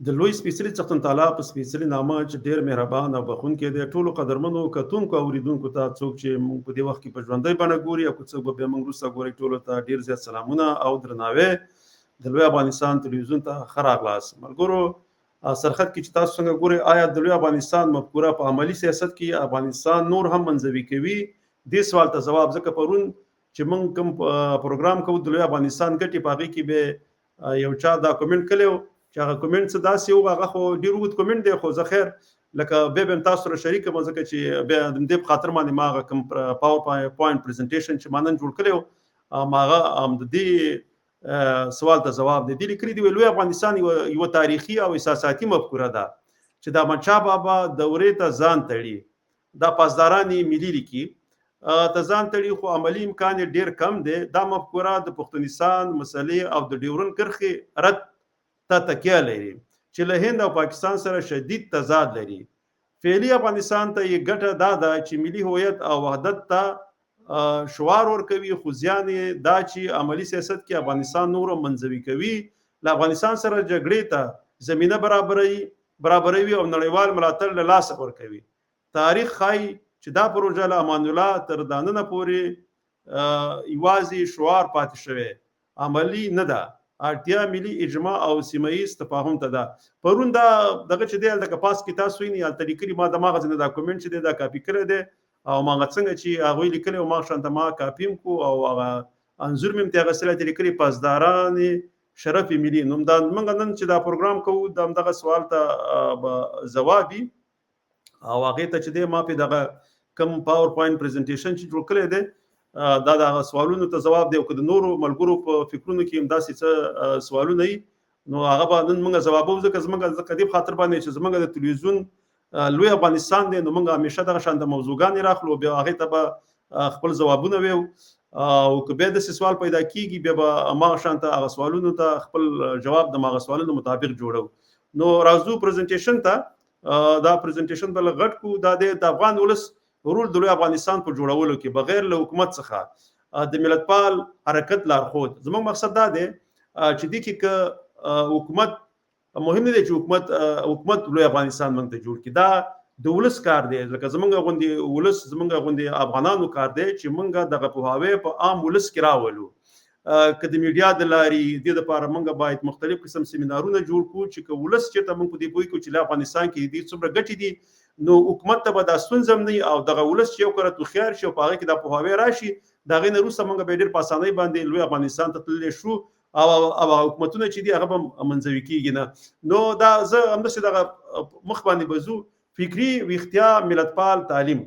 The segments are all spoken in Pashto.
د لوی سپېڅلي څښتن تعالی په سپېڅلي نامه چې ډېر مهربان او بخښونکی دی، ټولو قدرمنو کتونکو او اورېدونکو ته، څوک چې موږ په دې وخت کې په ژوندۍ بڼه ګوري او که څوک به بیا موږ وروسته ګوري، ټولو ته ډېر زیات سلامونه او درناوی. د لوی افغانستان تلویزیون ته ښه راغلاست. ملګرو، سرخط کې چې تاسو څنګه ګورئ، آیا د لوی افغانستان مفکوره په عملي سیاست کې افغانستان نور هم منزوي کوي؟ دې سوال ته ځواب، ځکه پرون چې موږ کوم پروګرام کوو د لوی افغانستان ګټې، په هغې کې به یو چا دا کومنټ کړی و چې هغه کومنټ څه داسې و، هغه خو ډېر اوږد کومنټ دی، خو زه خیر لکه بیا به هم تاسو سره شریک کړم، ځکه چې بیا د دې په خاطر باندې ما هغه کوم پاور پوینټ پریزنټیشن چې ما نن جوړ کړی و، ما هغه هم د دې سوال ته ځواب دی. دې لیکلي دي، لوی افغانستان یوه تاریخي او احساساتي مفکوره ده چې د احمدشاه بابا دورې ته ځان تړي. دا پاسداران یې ملي لیکي ته ځان تړي، خو عملي امکان یې ډېر کم دی. دا مفکوره د پښتونستان مسئلې او د ډیورن کرښې رد ته تکیه لري چې له هند او پاکستان سره شدید تضاد لري. فعلي افغانستان ته یې ګټه دا ده چې ملي هویت او وحدت ته شعار ورکوي، خو زیان یې دا چې عملي سیاست کې افغانستان نور هم منزوي کوي، له افغانستان سره جګړې ته زمینه برابروي او نړیوال ملاتړ له لاسه ورکوي. تاریخ ښایي چې دا پروژه له امان الله تر داننه پورې یوازې شعار پاتې شوی، عملي نه ده. اړتیا ملي اجماع او سیمه ییز تفاهم ته ده. پرون دا دغه چې دی هلته که پاس کې تاسو وینئ، هلته لیکلي، ما دماغه ځینې دا کومنټ چې دی دا کاپي کړی دی او ما هغه څنګه چې هغوی لیکلی او ما شانته ما کاپي هم کو او هغه انځور مې هم ترې اخیستلی، هلته لیکلي پاسداران شرف ملي. نو دا موږ نن چې دا پروګرام کوو دا همدغه سوال ته به ځواب وي او هغې ته چې دی ما پې دغه کوم پاور پوینټ پریزنټیشن چې جوړ کړی دی، دا د هغه سوالونو ته ځواب دی. او که د نورو ملګرو په فکرونو کې هم داسې څه سوالونه وي، نو هغه به نن موږ ځوابوو، ځکه زموږ ځکه دې په خاطر باندې چې زموږ د تلویزیون لوی افغانستان دی، نو موږ همیشه دغه شان د موضوعګانې راخلو، بیا هغې ته به خپل ځوابونه ویو او که بیا داسې سوال پیدا کیږي، بیا به هماغه شان ته هغه سوالونو ته خپل جواب د هماغه سوالونو مطابق جوړو. نو راځو پریزنټیشن ته. دا پریزنټیشن به لږ غټ کړو. دا دی د افغان ولس رول د لوی افغانستان په جوړولو کې بغیر له حکومت څخه د ملتپال حرکت لارښود. زموږ مقصد دا دی چې دې کې که حکومت مهم نه دی چې حکومت لوی افغانستان موږ ته جوړ کړي، دا د ولس کار دی. لکه زمونږ غوندې ولس، زمونږ غوندې افغانانو کار دی چې مونږ دغه پوهاوی په عام ولس کې راولو، که د میډیا د لارې. دې دپاره مونږ باید مختلف قسم سیمینارونه جوړ کړو چې که ولس چېرته مونږ په دې پوه کړو چې له افغانستان کې دې څومره ګټې دي، نو حکومت ته به دا ستونزه هم نه وي او دغه ولس چې یو کرت هوښیار شي او په هغې کې دا پوهاوی راشي، د هغې نه وروسته مونږ به ډېر په اسانۍ باندې لوی افغانستان ته تللی شو او هغه حکومتونه چې دي هغه به منزوي کېږي نه. نو دا زه همداسې دغه مخ باندې به ځو. فکري ویښتیا، ملتپال تعلیم،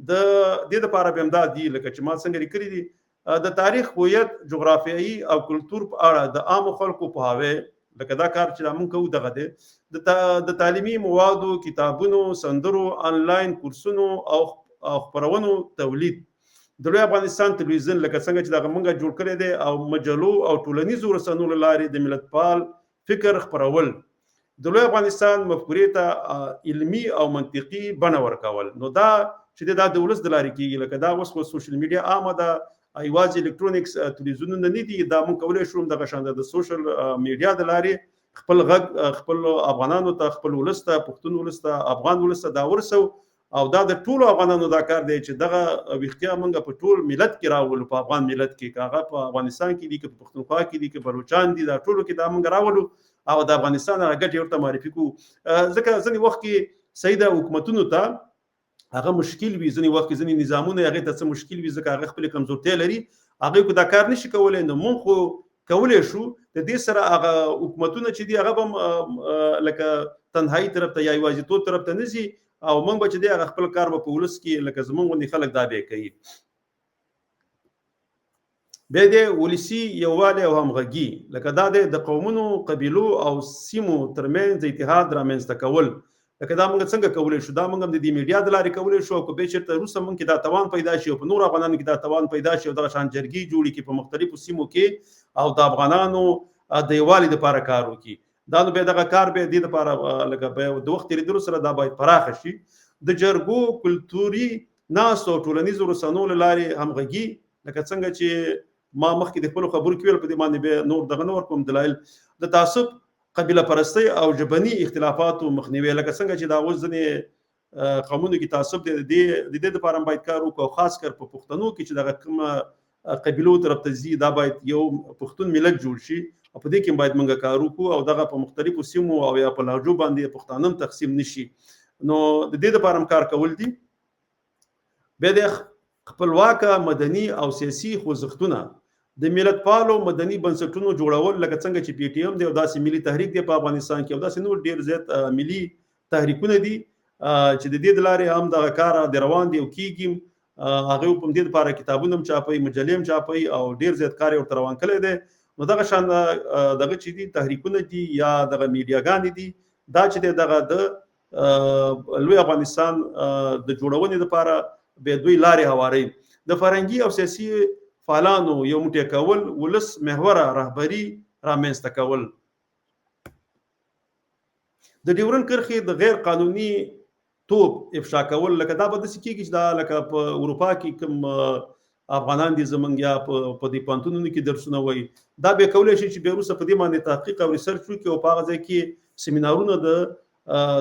د دې دپاره به همدا دي لکه چې ما څنګه لیکلي دي، د تاریخ، هویت، جغرافیایي او کلتور په اړه د عامو خلکو پوهاوی، لکه دا کار چې دا موږ کوو دغه دی، د تعلیمي موادو، کتابونو، سندرو، آنلاین کورسونو او خپرونو تولید، د لوی افغانستان تلویزیون لکه څنګه چې دغه موږ جوړ کړی دی او مجلو او ټولنیزو رسنیو له لارې د ملتپال فکر خپرول، د لوی افغانستان مفکورې ته علمي او منطقي بڼه ورکول. نو دا چې دا د ولس د لارې کېږي، لکه دا اوس خو سوشل میډیا عامه ده، یوازې الکترونیکس تلویزیونونه نه دي، دا موږ کولی شو دغه شان د سوشل میډیا د لارې خپل غږ خپل افغانانو ته، خپل ولس ته، پښتون ولس ته، افغان ولس ته دا ورسوو. او دا د ټولو افغانانو دا کار دی چې دغه ویښتیا موږ په ټول ملت کې راولو، په افغان ملت کې، که هغه په افغانستان کې دي، که په پښتونخوا کې دي، که بلوچان دي، دا ټولو کې دا موږ راولو او د افغانستان هغه ګټې ورته معرفي کړو. ځکه ځینې وخت کې صحیح ده حکومتونو ته هغه مشکل وي، ځینې وخت کې ځینې نظامونه هغې ته څه مشکل وي، ځکه هغه خپلې کمزورتیا لري، هغوی خو دا کار نشي کولی. نو موږ خو کولی شو د دې سره هغه حکومتونه چې دي هغه به هم لکه تنهایی طرف ته یا یوازیتوب طرف ته نه ځي، او موږ به چې دی هغه خپل کار به په ولس کې لکه زموږ غوندې خلک دا به کوي. بیا دی ولسي یووالی او همغږي، لکه دا دی د قومونو، قبیلو او سیمو ترمنځ د اتحاد رامنځته کول، لکه دا موږ څنګه کولی شو؟ دا موږ هم د دې میډیا د لارې کولی شو. او که بیا چېرته وروسته موږ کې دا توان پیدا شي او په نورو افغانانو کې دا توان پیدا شي او دغه شان جرګې جوړې کړي په مختلفو سیمو کې او د افغانانو د یووالي دپاره کار وکړي، دا نو بیا دغه کار بیا دې دپاره لکه بیا د وخت تېرېدلو سره دا باید پراخه شي. د جرګو، کلتوري ناستو او ټولنیزو رسنیو له لارې همغږي، لکه څنګه چې ما مخکې د خپلو خبرو کې ویل، په دې باندې بیا نور دغه نه ورکوم دلایل. د تعصب قبیله پرستۍ او ژبني اختلافاتو مخنیوی، لکه څنګه چې دا اوس ځینې قومونو کې تعصب دی، د دې لپاره هم باید کار وکړو، او خاص کر په پښتنو کې چې دغه کومه قبیلو طرف ته ځي، دا باید یو پښتون ملت جوړ شي، او په دې کې باید موږ کار وکړو، او دغه په مختلفو سیمو او یا په لهجو باندې پښتانه هم تقسیم نشي، نو د دې لپاره هم کار کول دي. بیا د خپلواکه مدني او سیاسي خوځښتونه، د ملتپالو مدني بنسټونو جوړول، لکه څنګه چې پي ټي ایم دی او داسې ملي تحریک دی په افغانستان کې، او داسې نور ډېر زیات ملي تحریکونه دي چې د دې د لارې هم دغه کار د روان دی او کېږي. هغه په دې لپاره کتابونه هم چاپوي، مجلې هم چاپوي، او ډېر زیات کار یې ورته روان کړی دی. نو دغه شان دغه چې دي تحریکونه دي یا دغه میډیاګانې دي، دا چې دی دغه د لوی افغانستان د جوړونې لپاره به دوی لارې هواري. د فرهنګي او سیاسي فعالانو یو موټی کول، ولس محوره رهبري رامنځته کول، د ډیورنډ کرښې د غیر قانوني توب افشا کول، لکه دا به داسې کېږي چې دا لکه په اروپا کې کوم افغانان دي زمونږ یا په دې پوهنتونونو کې درسونه وایي، دا بیا کولی شي چې بیا وروسته په دې باندې تحقیق او ریسرچ وکړي، او په هغه ځای کې سیمینارونه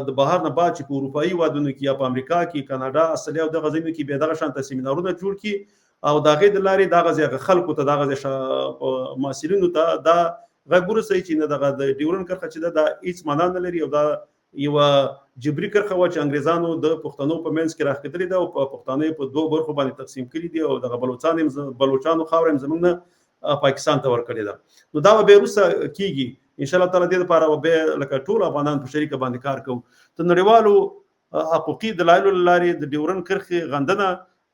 د بهر نه بعد چې په اروپایي هېوادونو کې یا په امریکا کې، کاناډا، استرالیا او دغه ځایونو کې بیا دغه شان ته سیمینارونه جوړ کړي، او د هغې د لارې دغه ځای هغه خلکو ته، دغه ځای محصلینو ته دا غږ ورسوي چې نه دغه د ډیورنډ کرښه چې ده دا هېڅ معنا نه لري، او دا یوه جبري کرښه وه چې انګریزانو د پښتنو په منځ کې راښکتلې ده، او په پښتانه یې په دوو برخو باندې تقسیم کړي دي، او دغه بلوچانو خاوره یې زموږ نه پاکستان ته ورکړې ده. نو دا به بیا وروسته کېږي ان شاء الله تعالی. دې لپاره به بیا لکه ټول افغانان په شریکه باندې کار کوو. د نړیوالو حقوقي دلایلو له لارې د ډیورنډ کرښې غندنه،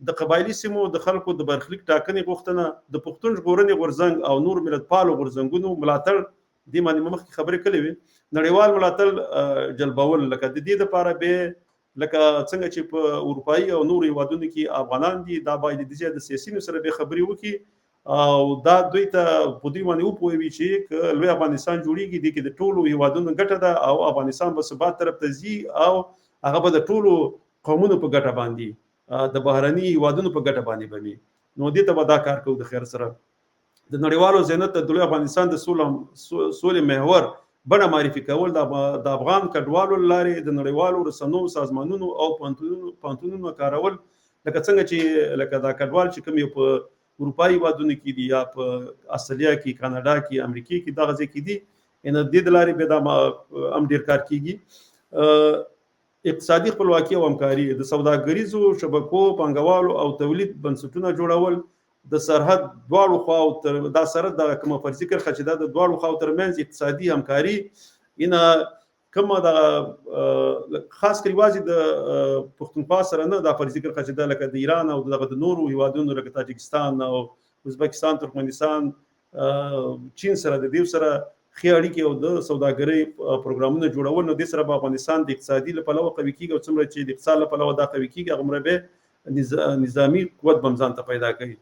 د قبایلي سیمو د خلکو د برخلیک ټاکنې غوښتنه، د پښتون ژغورنې غورځنګ او نور ملتپالو غورځنګونو ملاتړ، دې باندې مې مخکې خبرې کړې وې، نړیوال ملاتړ جلبول، لکه د دې لپاره به لکه څنګه چې په اروپایي او نورو هېوادونو کې افغانان دي، دا باید د دې د سیاسیونو سره به خبرې وکړي، او دا دوی ته په دوی باندې وپوهوي چې که لوی افغانستان جوړیږي، دې کې د ټولو هېوادونو ګټه ده، او افغانستان به ثبات طرف ته ځي، او هغه به د ټولو قومونو په ګټه باندې، د بهرني هېوادونو په ګټه باندې به وي. نو دې ته به دا کار کوو د خیر سره. د نړیوالو ذهنیت ته د لوی افغانستان د سولې محور بڼه معرفي کول، د افغان کډوالو له لارې د نړیوالو رسنو، سازمانونو او پوهنتونونو کارول، لکه څنګه چې لکه دا کډوال چې کوم یو په اروپایي هېوادونو کې دي یا په استرالیا کې، کاناډا کې، امریکې کې، دغه ځای کې دي، ان د دې د لارې بیا دا هم ډېر کار کېږي. اقتصادي خپلواکي او همکاري، د سوداګریزو شبکو، پانګوالو او تولید بنسټونه جوړول، د سرحد دواړو خواو تر دا سرحد دغه کومه فرضي کرښه چې دا د دواړو خواو ترمنځ اقتصادي همکاري، ان کومه دغه خاص کر یوازې د پښتونخوا سره نه دا فرضي کرښه چې ده، لکه د ایران او دغه د نورو هیوادونو لکه تاجکستان او ازبکستان، ترکمنستان، چین سره د دې سره ښې اړیکې او د سوداګرۍ پروګرامونه جوړول، نو دې سره به افغانستان د اقتصادي له پلوه قوي کېږي، او څومره چې د اقتصاد له پلوه دا قوي کېږي، هغومره به نظامي قوت به هم ځان ته پیدا کوي.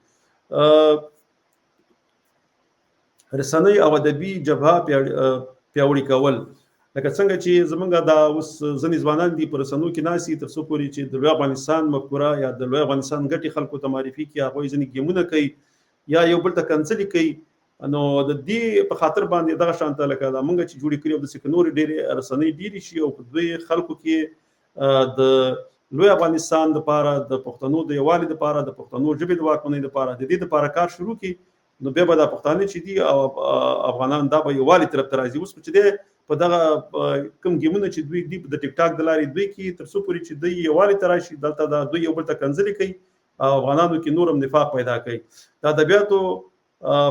رسنۍ او ادبي جبهه پیاوړي کول، لکه څنګه چې زمونږ دا اوس ځینې ځوانان دي په رسنیو کې ناست دي، تر څو پورې چې د لوی افغانستان مفکوره یا د لوی افغانستان ګټې خلکو ته معرفي کړي، هغوی ځینې ګیمونه کوي یا یو بل ته کنځلې کوي، نو د دې په خاطر باندې دغه شان ته لکه دا مونږ چې جوړې کړي او داسې که نورې ډېرې رسنۍ ډېرې شي، او په دوی خلکو کې د لوی افغانستان دپاره، د پښتنو د یووالي دپاره، د پښتنو ژبې د واکمنۍ دپاره، د دې دپاره کار شروع کړي، نو بیا به دا پښتانه چې دي او افغانان دا به یووالي طرف ته راځي. اوس خو چې دی په دغه کوم ګیمونه چې دوی دي د ټیک ټاک د لارې دوی کې، تر څو پورې چې دوی یووالي ته راشي، دلته دا دوی یو بل ته کنځلې کوي او افغانانو کې نور هم نفاق پیدا کوي. د ادبیاتو،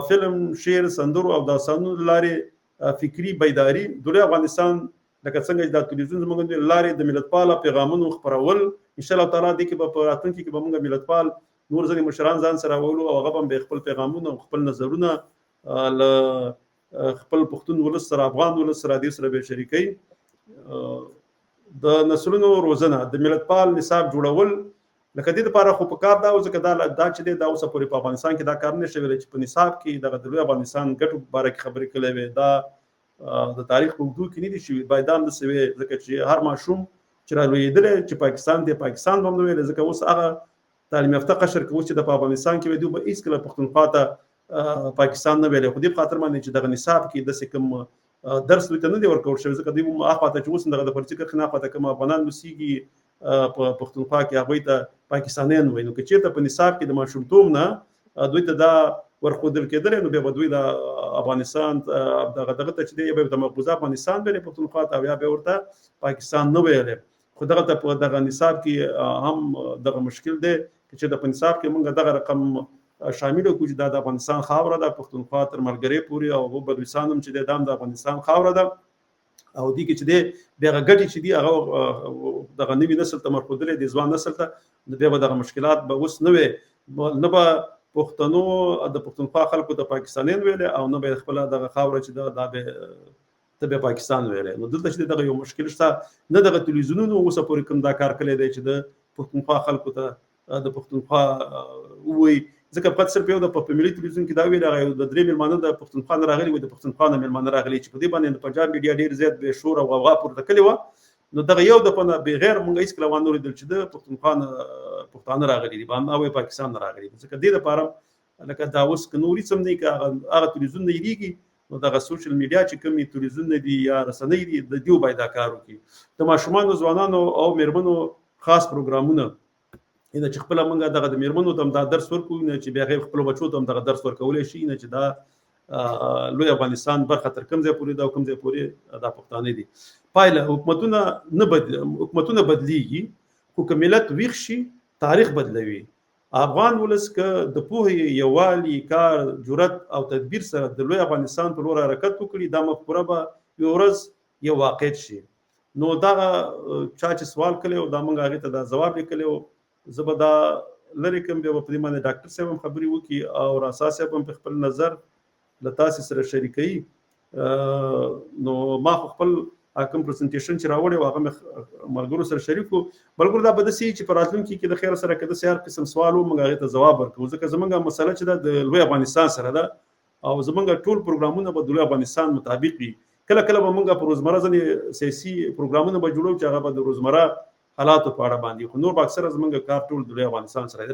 فلم، شعر، سندرو او داستانونو له لارې فکري بیداري، د لوی افغانستان لکه څنګه چې دا تلویزیون زموږ د لارې د ملتپاله پیغامونو خپرول، ان شاء الله تعالی دې کې به په راتلونکي کې به موږ ملتپال نور ځینې مشران ځان سره راولو، او هغه به هم به خپل پیغامونه او خپل نظرونه له خپل پښتون ولس سره، افغان ولس سره دې سره به شریکوي. د نسلونو روزنه، د ملتپال نصاب جوړول، لکه دې لپاره خو په کار دا و، ځکه دا چې دی دا اوسه پورې په افغانستان کې دا کار نه شوی چې په نصاب کې دغه د لوی افغانستان ګټو په باره کې خبرې کړې وې، دا د تاریخ په اوږدو کې نه دي شوي، باید دا هم داسې وي، ځکه چې هر ماشوم چې را لویېدلی چې پاکستان دی، پاکستان به هم نه ویلی، ځکه اوس هغه تعلیم یافته قشر که اوس چې د په افغانستان کې وي، دوی به هېڅکله پښتونخوا ته پاکستان نه ویلی. خو دې په خاطر باندې چې دغه نصاب کې داسې کوم درس دوی ته نه دی ورکول شوی، ځکه دوی هم اخوا ته چې اوس دغه د پرچي کرښې نه اخوا ته کوم افغانان اوسېږي په پښتونخوا کې، هغوی ته پاکستانیان وایي. نو که چېرته په نصاب کې د ماشومتوب نه دوی ته دا ورښودل کېدلی، نو بیا به دوی د افغانستان دغه دغه ته چې دی، یا به د مقبوضه افغانستان ویلې پښتونخوا ته، او یا به ورته پاکستان نه ویلی. خو دغه ته په دغه نصاب کې هم دغه مشکل دی چې د په نصاب کې موږ دغه رقم شامل کړو چې دا د افغانستان خاوره ده، پښتونخوا تر ملګرې پورې او بلوچستان هم چې دی دا هم د افغانستان خاوره ده، او دې کې چې دی بیا هغه ګټې چې دي هغه دغه نوي نسل ته مرښودلې دي، ځوان نسل ته، نو بیا به دغه مشکلات به اوس نه وي، نه به پښتنو د پښتونخوا خلکو ته پاکستانیان ویلې، او نه به خپله دغه خاوره چې ده دا به ته بیا پاکستان ویلې. نو دلته چې دغه یو مشکل شته، نه دغه تلویزیونونو اوسه پورې کوم دا کار کړی دی چې د پښتونخوا خلکو ته د پښتونخوا ووایي، ځکه فقط صرف یو د په ملي تلویزیون کې دا ویل، هغه یو د درې مېلمانه د پښتونخوا نه راغلي وو، د پښتونخوا نه مېلمانه راغلي چې په دې باندې د پنجاب میډیا ډېر زیات بې شور او غوغا پورته کړې وه. نو دغه یو د پنه بغیر مونږ هیڅکله وانه ورېدل چې د پښتونخوا نه پښتانه راغلي دي او پاکستان نه راغلي دي، ځکه دې دپاره لکه دا اوس که نور هېڅ هم نه، که هغه تلویزیون نه هېرېږي، نو دغه سوشل میډیا چې کومې تلویزیون نه دي یا رسنۍ دي، د دیو باید دا کار وکړي. د ماشومانو، ځوانانو او مېرمنو خاص پروګرامونه، نه چې خپله موږ دغه د مېرمنو ته هم دا درس ورکړو، نه چې بیا هغې خپلو بچو ته هم دغه درس ورکولی شي، نه چې دا لوی افغانستان برخه تر کوم ځای پورې ده او کوم ځای پورې دا پښتانه دي. پایله، حکومتونه نه حکومتونه بدلیږي، خو که ملت ویښ شي تاریخ بدلوي. افغان ولس که د پوهې، یووالي، کار، جرأت او تدبیر سره د لوی افغانستان په لور حرکت وکړي، دا مفکوره به یو ورځ یو واقعیت شي. نو دغه چا چې سوال کړی و، دا موږ هغې ته دا ځواب لیکلی و، زه به دا لرې کړم، بیا به په دې باندې ډاکټر صاحب هم خبرې وکړي او راسا صاحب هم په خپل نظر له تاسې سره شریکوي. نو ما خو خپل کوم presentation چې راوړی و هغه مې ملګرو سره شریک کړو. ملګرو دا به داسې چې په راتلونکي کې د خیر سره که داسې هر قسم سوال و، موږ هغې ته ځواب ورکوو، ځکه زموږ مسله چې ده د لوی افغانستان سره ده او زموږ ټول پروګرامونه به د لوی افغانستان مطابق وي. کله کله به موږ په روزمره ځینې سیاسي پروګرامونه به جوړو چې هغه به د روزمره حالاتو په اړه باندې، خو نور به اکثره زموږ کار ټول د لوی افغانستان سره دی.